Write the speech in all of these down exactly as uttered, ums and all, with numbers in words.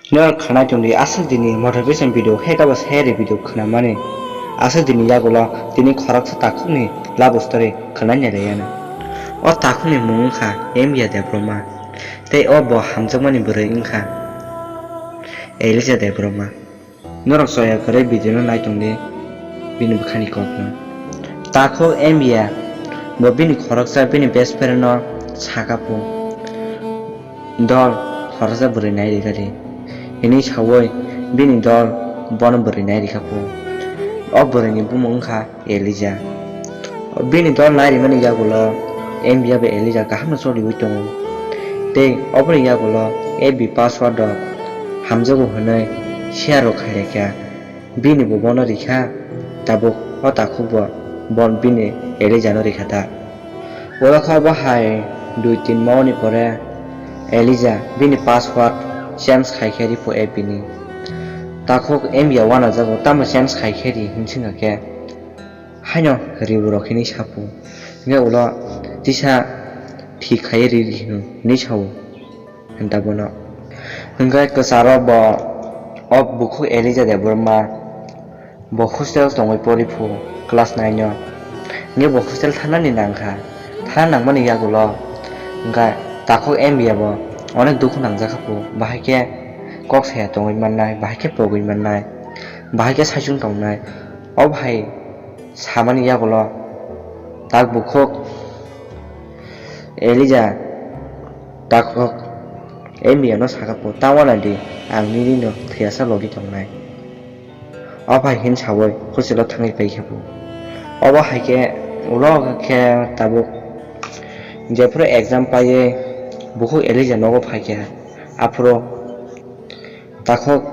Norok khwnai tongdi aswk dini motivation video, hekaba sayari video khwnamani. Aswk dini yagulo tini khoroksa takhukni love story khwnai nailaiano. O takhukni mung wngkha Emiya Debbarma, tei o bo hamjakmani bwrwi wngkha Elija Debbarma. Norok choya kwrwi video no nai tongdi bini bwkhani kokno. Takhuk Emiya bo bini khoroksa bini best friend no sakapu, dol khoroksa bwrwi nai rikha di hinwi sawi bini dol bono bwrwi nai rikha pu. O bwrwini bumung wngkha Elija. Bini dol nai rimani yagulo Emiya bai Elija kaham no choliwi tongo. Tei oboni yagulo F B password rok hamjago hinwi share rok khai rikha. Bini bo bono rikha, tabuk o takhuk bo bon bini Elija no rikha ta. Oro kha bo hai dui tin mao ni pore Elija bini password change khai khe ripo F B ni. Takhuk Emiya uanajago tamo change khai khe ri hinsingkha khe. Haino ribu rok hinwi sapu. Hingkhe ulo tisa thik khai ri ri hino hinwi sao. Hinta bono. Hingkhe kwcharo bo o bukhuk Elija Debbarma bo hostel tongwi pori phu class nine o. Hingkhe bo hostel thanani nangkha. Thana nangmani yagulo hingkhe takhuk Emiya bo onek dukhu nangjak kha phu. Bahai khe kok saya tongwi mannai, bahai khe pogwi mannai, bahai khe saichung tongnai. O bahai samani yagulo tak bukhuk Elija takhuk Emiya no sakha phu, "Ta uanadi, ang nini no thwiyasa logi tongnai." O bai hin sawi hostel o thangwi paikha phu. Obo hai khe ulo khe tabuk jephuru exam paiwi bukhuk Elija nogo phaikha, aphuru takhuk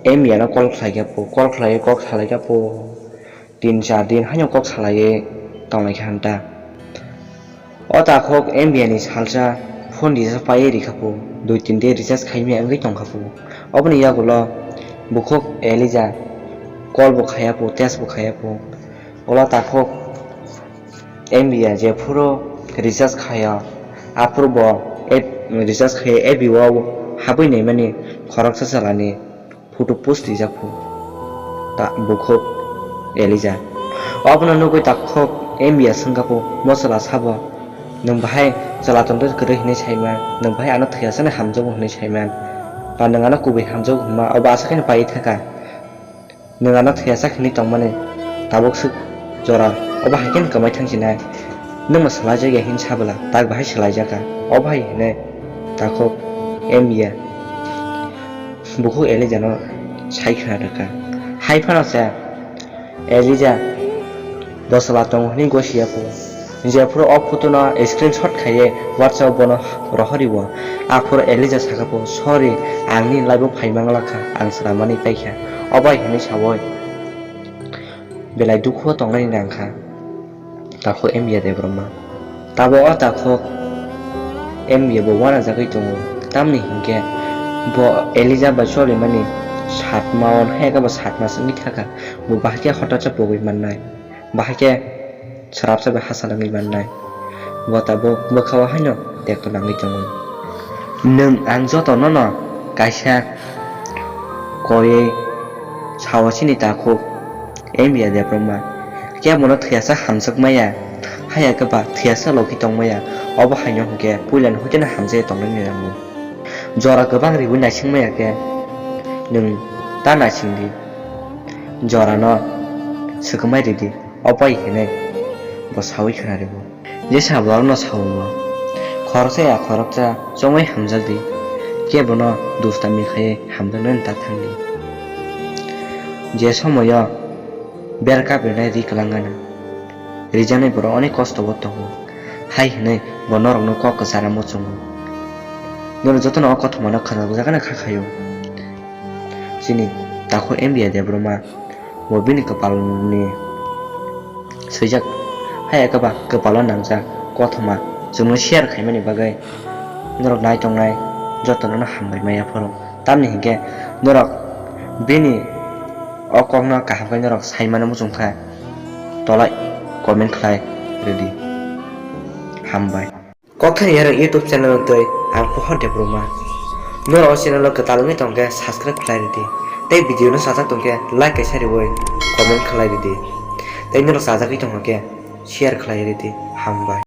Emiya no call khlaikha phu, call khlaiwi kok salaikha phu. Tin char din haino kok salaiwi tonglaikha hinta. O takhuk Emiya ni salsa phone recharge paiwi rikha phu, dui tin din recharge khaimya wngwi tongkha phu. Oboni yagulo bukhuk Elija call bo khaya phu, text bo khaya phu. Ulo takhuk Emiya jephuru recharge khaio, aphuru bo app recharge khaiwi F B o habwi naimani khoroksa chwlani photo post rijak phu ta bukhuk Elija. Obono nugwi takhuk Emiya swngkha phu, "Bo chwla sabo, nwng bahai chwla tongtwi kwrwi hinwi saiman, nwng bahai ano thwiyasano hamjakgo hinwi saiman, ba nwng ano kubui hamjakgo hwnma, obo aswk khe paiwi thangkha. Nwng ano thwiyasa hinwi tongmani tabuk swk jora, obo hai khe kwmai thangsinai. Nwngno swlaijakya," hin sabwla tak bahai swlaijakha. O bahai hinwi takhuk Emiya bukhuk Elijano sai khna rwkha. Hai phano se Elija bo chwla tongo hwnwi gosiya phu. Jephuru o photo no screenshot khaiwi WhatsApp o bono rohori o, aphuru Elija sakha phu, "Sorry, ang nini life o phai mangla kha, ang swlamani paikha." O bai hinwi sawi belai dukhu o tongnani nangkha takhuk Emiya Debbarma. Tabuk o takhuk Emiya bo uanajagwi tongo, tamni hinkhe bo Elija bai cholimani satma o, hai khe bo satma se wngwi thangkha, bo bahai khe hotaksa pogwi mannai, bahai khe srapsa bai hachal wngwi mannai. Bo tabuk bwkha o haino tekto nangwi tongo. Nwng ang jotono no kaisa koiwi sao chini takhuk Emiya Debbarma. Kebono thwiyasa hamjak maya, haya khe ba thwiyasa logi tong maya, obo haino hinkhe puilani hoiteno hamjagwi tongnani nango. Jora kwbang riwi naising maya khe nwng ta naising di, jorano swkangmai ridi. O bai hinwi bo sawi khna rwo. Jesa borokno sao, khoroksa ya khoroksa chongwi hamjak di, kebono dustami khaiwi hamjaknani ta thang di. Je somoio ber kaprinai ri kwlangano, rijaknai borok onek kosto o tongo, hai hinwi bo norokno kok kwcharo muchungo. Norok jotono o kothomano khwnajagwi kha khaio. Chini takhuk Emiya Debbarma bo bini kwpalni swijak, hai khe ba kwpalo nangjak kothoma chwngno share khaimani bagwi norok nai tongnai jotono no hambai maya phuru. Tamni hinkhe norok bini o kokno kaham khe norok sai mano muchung kha, tolai comment khlai rwdi. Hambai. Kokthani yarok YouTube channel twi ang Pohor Debbarma. Norok o channel o kwtal wngwi tongkhe subscribe khlai ridi. Tei video no chajak tongkhe like kaisa riwi comment khlai ridi. Tei norok chajagwi tongkhe share khlai ridi. Hambai.